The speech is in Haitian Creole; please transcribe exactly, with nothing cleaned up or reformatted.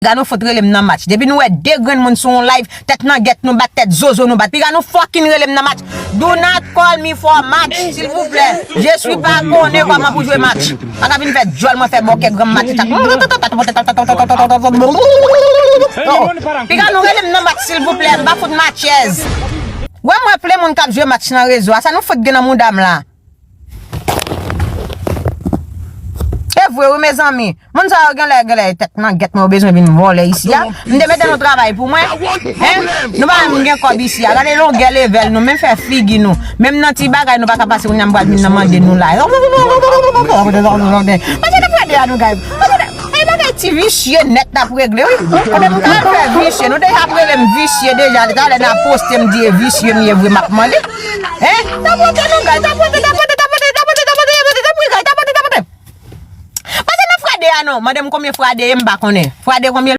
Piga nou fout rele m nan match. Depi nou wè de grenn moun sou yon live, tèt nan gèt nou bat, tèt zozo nou bat. Piga nou fucking rele m nan match. Do not call me for match, silvouplè. Je suis pas konnen kòman pou jwe match. Pa ka vin fè djòl mwen fè bòkè granm match. Piga nou rele m nan match, silvouplè. M pa fout matchez. Wè mwen plen moun k ap jwe match nan rezo a. Sa nou fout gen nan mouda m la? E vre wi, mezanmi. Moun sa yo genlè, genlè tèt nan gèt mwen, yo bezwen vin vòlè isi a. M te mete nou travay pou mwen. Hein? Nou pa menm gen kòb isi a. Gade longè level nou, menm fè figi nou. Menm nan ti bagay nou pa ka pase, kounye a m pral vin nan mande nou la. Pase nan frede a nou, guys. Pase nan, e bagay ti visye nèt n ap regle, wi. Kote m ka al fè visye? Nou deja ap rele m visye deja. Talè n ap poste m di e visye m ye vre, m ap mande. Hein? Tapote nou, guys. Tapote, tapote, tapote, tapote, tapote, tapote, tapote, guys. Tapote, tapote. Pase nan frade a non. Mande m konbyen frade ye, m pa konnen. Frade konbyen?